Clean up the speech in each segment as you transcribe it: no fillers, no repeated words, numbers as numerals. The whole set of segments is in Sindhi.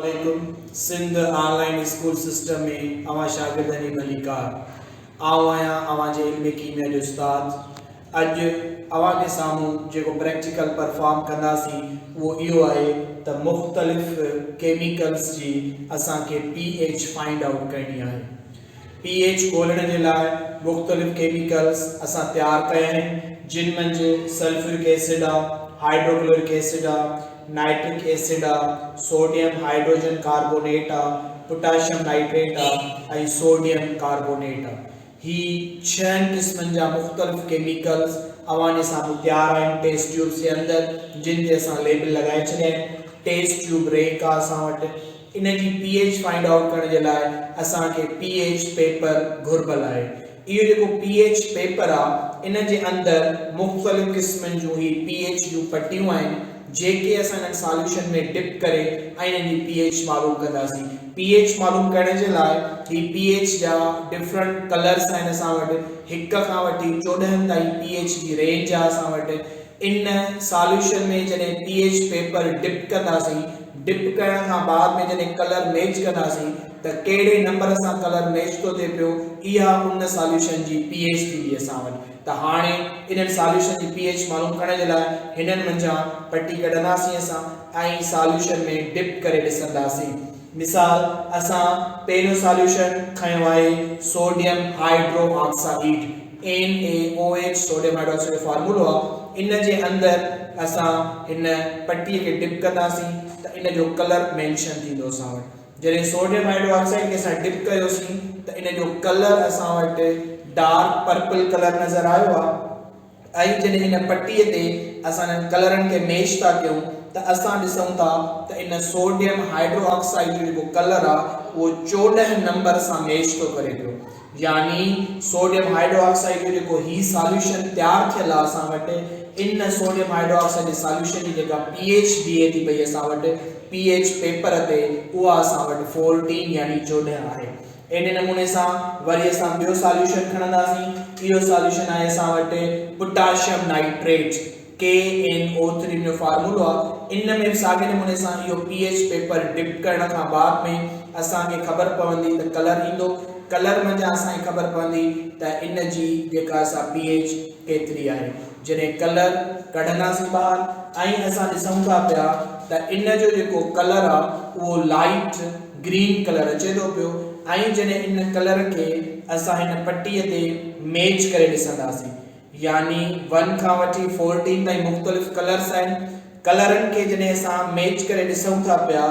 عليڪم سنڌ آن لائين اسڪول سسٽم ۾ اوهان شاگردن جي ڀليڪار. آئون آهيان اوهان جي علم ڪيميا جو استاد. اڄ اوهان جي سامهون جيڪو پريڪٽيڪل پرفارم ڪنداسين اهو اهو آهي ته مختلف ڪيميڪلز جي اسان کي پي ايڇ فائنڊ آئوٽ ڪرڻي آهي. پي ايڇ ڳولڻ جي لاء مختلف ڪيميڪلز اسان تيار ڪيا آهن جن منجهه سلفيورڪ ايسڊ آ، هائيڊروڪلورڪ ايسڊ آ، نائٽرڪ ايسڊ آ، سوڊيم هائيڊروجن ڪاربونيٽ آ، پوٽاشيم نائٽريٽ آ ۽ سوڊيم ڪاربونيٽ آ. هي ڇهن قسمن جا مختلف ڪيميڪلز اوهان جي سامهون تيار آهن ٽيسٽ ٽيوبز جي اندر جن تي اسان ليبل لڳائي ڇڏيا آهن. ٽيسٽ ٽيوب ريڪ آ اسان وٽ. ان جي پي ايڇ فائنڊ آئوٽ ڪرڻ جي لاء اسان کي پي ايڇ پيپر گهربل آهي. اهو جيڪو پي ايڇ پيپر آ ان جي اندر مختلف قسمن جون هي پي ايڇ جون پٽيون آهن جيڪي اسان انهن ساليوشن ۾ ڊپ ڪري ۽ انهن جي پي ايڇ معلوم ڪنداسين. پي ايڇ معلوم ڪرڻ جي لاء هي پي ايڇ جا ڊفرنٽ ڪلرس آهن اسان وٽ هڪ کان وٺي 14 تائين پي ايڇ جي رينج آ اسان وٽ. ان ساليوشن ۾ جڏهن پي ايڇ پيپر ڊپ ڪنداسين، ڊپ ڪرڻ کان بعد ۾ جڏهن ڪلر ميچ ڪنداسين ته ڪهڙي نمبر سان ڪلر ميچ ٿو ٿئي پيو اها ان ساليوشن جي پي ايڇ ٿيندي اسان وٽ ته هاڻي انهن ساليوشن جي پي ايڇ معلوم ڪرڻ جي لاء هنن منجهان پٽي ڪڍنداسين اسان ۽ ساليوشن ۾ ڊپ ڪري ڏسنداسين. مثال اسان پهريون ساليوشن کنيو آهي sodium hydroxide. NaOH sodium hydroxide جو فارمولو آ ان جي اندر اسان هن پٽي کي ڊپ ڪنداسين ته ان جو ڪلر مينشن ٿيندو اسان وٽ جڏهن سوڊيم هائيڊرو آڪسائيڊ کي اسان ڊپ ڪيوسين ته ان جو ڪلر اسان وٽ ڊارڪ پرپل ڪلر نظر آيو آ ۽ جڏهن هن پٽي تي اسان انهن ڪلرن کي ميچ ٿا ڪيون ته اسان ڏسون ٿا ته ان سوڊيم هائيڊرو آڪسائيڊ جو جيڪو ڪلر آ اهو 14 نمبر سان ميچ ٿو ڪري پيو. يعني سوڊيم هائيڊرو آڪسائيڊ جو جيڪو هي ساليوشن تيار ٿيل آهي اسان وٽ ان سوڊيم هائيڊرو آڪسائيڊ جي ساليوشن جي جيڪا پي ايڇ بيهي ٿي پئي اسان وٽ پي ايڇ پيپر تي اها اسان وٽ 14 يعني 14 آهي. اهڙي نموني سان وري اسان ٻيو ساليوشن کڻنداسين اهو ساليوشن آهي اسان وٽ پوٽاشيم نائٽريٽ. KNO3 جو فارمولو آ ان ۾ به ساڳي نموني سان اهو پي ايڇ پيپر ڊپ ڪرڻ کان بعد ۾ اسان کي خبر پوندي ته ڪلر ايندو ڪلر منجهان اسان کي خبر پوندي ته ان جي جيڪا سا پي ايڇ ڪيتري آهي جڏهن ڪلر ڪڍنداسين ٻاهر ۽ اسان ڏسون ٿا پيا ته ان جو جيڪو ڪلر آ اهو لائيٽ گرين ڪلر اچي ٿو پيو ۽ جڏهن ان ڪلر کي اسان هن پٽي تي ميچ ڪري ڏسنداسين يعني ون کان وٺي فورٽين تائين مختلف ڪلرس آهن. ڪلرن کي جڏهن اسان ميچ ڪري ڏسون ٿا پيا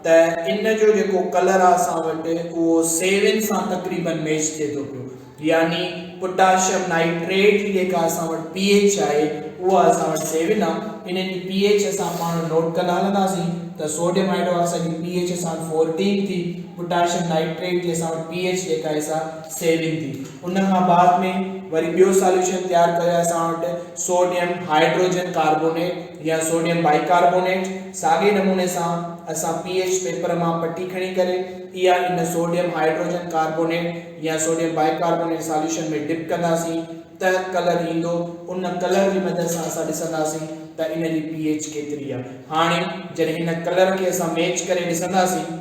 ته ان جو جيڪو ڪلر آهي اسان وٽ اهو سيون سان تقريبن ميچ ٿئي ٿو پيو يعني پوٽاشيم نائٽريٽ جي جيڪا اسان وٽ پي ايڇ آهي اها اسان وٽ سيون آهي. انهن جي پي ايڇ اسان پاڻ نوٽ ڪندا هلنداسين ته سوڊيم هائيڊرو آڪسائيڊ جي پي ايڇ اسان وٽ فورٽين ٿي، پوٽاشيم نائٽريٽ جي اسان وٽ پي ايڇ جيڪا آهي سا سيون ٿي. ان کان بعد ۾ وري ٻيو ساليوشن تيار ڪيو آهي اسان وٽ سوڊيم هائيڊروجن ڪاربونيٽ يا سوڊيم بائيڪاربونيٽ ساڳئي نموني سان اسان پي ايڇ پيپر مان پٽي کڻي ڪري اها ان سوڊيم هائيڊروجن ڪاربونيٽ يا سوڊيم بائيڪاربونيٽ ساليوشن ۾ ڊپ ڪنداسين ته ڪلر ايندو ان ڪلر جي مدد سان اسان ڏسنداسين ته ان جي پي ايڇ ڪيتري آهي هاڻي جڏهن هن ڪلر کي اسان ميچ ڪري ڏسنداسين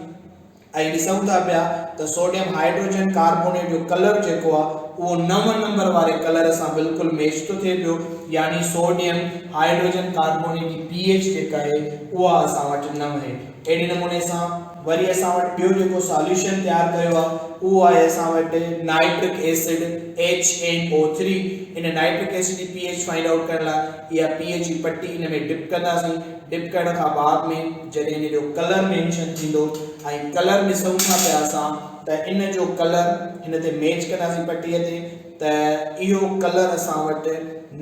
۽ ڏسون ٿا پيا ته سوڊيم هائيڊروجن ڪاربونيٽ جو ڪلر جيڪو آهي اهو 9 نمبر واري ڪلر سان بلڪل ميچ ٿو ٿئي پيو يعني سوڊيم هائيڊروجن ڪاربونيٽ جي پي ايڇ جيڪا آهي اها اسان وٽ 9 آهي. اهڙي نموني سان وري اسان وٽ ٻيو جيڪو ساليوشن تيار ڪيو آهي اهو آهي اسان وٽ نائٽرڪ ايسڊ HNO3 ان نائٽرڪ ايسڊ جي پي ايڇ فائنڊ آئوٽ ڪرڻ لاء اها پي ايڇ جي پٽي ان ۾ ڊپ ڪنداسين ڊپ ڪرڻ کان بعد ۾ جڏهن ان جو ڪلر مينشن ٿيندو ۽ ڪلر ڏسون ٿا پيا اسان ته ان جو ڪلر هن تي ميچ ڪنداسين پٽي تي ته اهو ڪلر اسان وٽ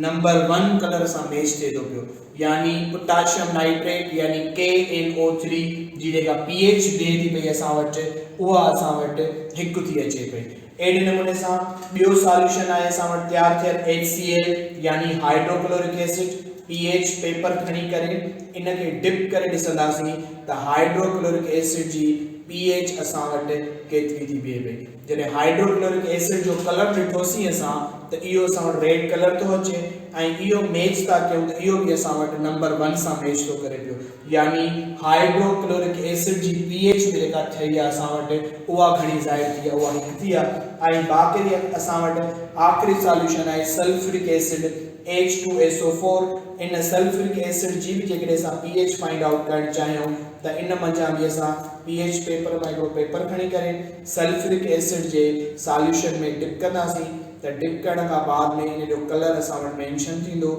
نمبر ون ڪلر سان ميچ ٿئي ٿو پيو يعني پوٽاشيم نائٽريٽ يعني KNO3 جي جيڪا پي ايڇ بيهي ٿي پئي اسان وٽ اها اسان وٽ هڪ ٿي اچي پئي. اهڙي نموني سان ٻيو ساليوشن آهي اسان وٽ تيار ٿيل HCl يعني hydrochloric acid, P H paper کڻي ڪري ان کي ڊپ ڪري ڏسنداسين ته هائيڊروڪلورڪ ايسڊ جي پي ايڇ اسان وٽ ڪيتري ٿي بيهي پئي. جڏهن هائيڊروڪلورڪ ايسڊ جو ڪلر ڏٺوسين اسان ته اهو اسان وٽ ريڊ ڪلر ٿو اچي ۽ اهو ميچ ٿا ڪيون ته اهو به اسان وٽ نمبر ون سان ميچ ٿو ڪري پيو يعني هائيڊروڪلورڪ ايسڊ جي پي ايڇ به جيڪا ٺهي آهي اسان وٽ اها گهڻي ظاهر ٿي آهي اها هڪ ٿي آهي ۽ باقي اسان وٽ آخري ساليوشن آهي sulphuric acid H two S O four ان سلفرڪ ايسڊ جي به جيڪڏهن اسان پي ايڇ فائنڊ آئوٽ ڪرڻ چاهيون ته ان منجهان به اسان پي ايڇ پيپر مان هڪڙو پيپر کڻي ڪري سلفرڪ ايسڊ جي ساليوشن ۾ ڊپ ڪنداسين ته ڊپ ڪرڻ کان بعد ۾ ان جو ڪلر اسان وٽ مينشن ٿيندو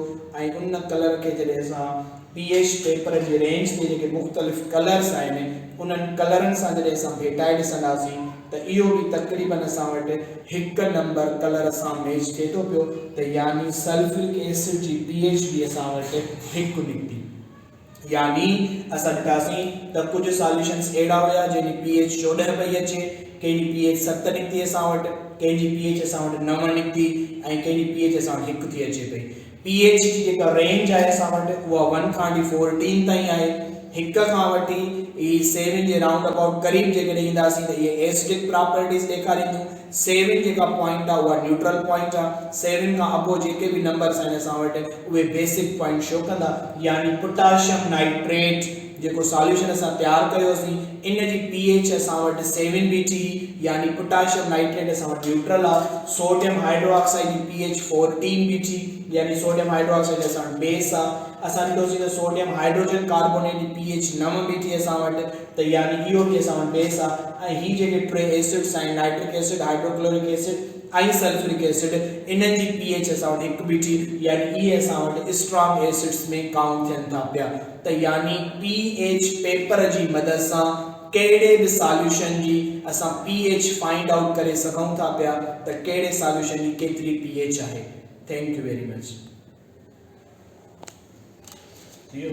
۽ ان ڪلر کي جڏهن اسان پي ايڇ پيپر جي رينج تي جيڪي مختلف ڪلرس آهن انهن ڪلرن سان جڏهن اسان ڀيٽائي ڏسنداسين ته اهو به تقريبن اسان وٽ هڪ نمبر ڪلر سان ميچ ٿئي ٿو پيو ته يعني سلفرڪ ايسڊ جي پي ايڇ به اسان وٽ هڪ نڪتي. يعني اسان ڏٺاسين ته ڪجهه ساليوشنس اهڙا هيا جنهن جي پي ايڇ 14 پئي اچي، ڪنهن جي پي ايڇ 7 نڪتي اسان وٽ، ڪنهن جي پي ايڇ اسان وٽ 9 نڪتي ۽ ڪنهن جي پي ايڇ اسان وٽ 1 ٿي اچي پئي. پي ايڇ جي جيڪا رينج آهي اسان وٽ اها 1 کان وٺي 14 تائين آهي. 1 کان وٺي هي 7 جي رائونڊ ابائوٽ قريب جيڪڏهن اينداسين ته اهي ايسڊڪ پراپرٽيز ڏيکارينديون. سيون جيڪا پوائنٽ آ اها نيوٽرل پوائنٽ آ سيون کان ابو جيڪي به نمبرس آهن اسان وٽ اهي بيسڪ پوائنٽ شو ڪندا يعني پوٽاشيم نائٽريٽ جيڪو ساليوشن اسان تيار ڪيوسين ان جي پي ايڇ اسان وٽ سيون بيٺي يعني پوٽاشيم نائٽريٽ اسان وٽ نيوٽرل آ سوڊيم هائيڊرو آڪسائيڊ جي پي ايڇ 14 بيٺي يعني سوڊيم هائيڊرو آڪسائيڊ اسان وٽ بيس آ اسان ڏٺوسين ته سوڊيم هائيڊروجن ڪاربونيٽ جي پي ايڇ 9 بيٺي اسان وٽ ته يعني اهو به اسان وٽ بيس آ ۽ هي جيڪي ٽي ايسڊس آهن nitric acid, hydrochloric acid ۽ sulphuric acid انهن جي پي ايڇ اسان وٽ هڪ بيٺي يعني اهي اسان وٽ اسٽرانگ ايسڊس ۾ ڪائونٽ ٿين ٿا پيا ته يعني پي ايڇ پيپر جي مدد سان ڪهڙي به ساليوشن جي اسان پي ايڇ فائنڊ آئوٽ ڪري سگهون ٿا پيا ته ڪهڙي ساليوشن جي ڪيتري پي ايڇ آهي. Thank you very much.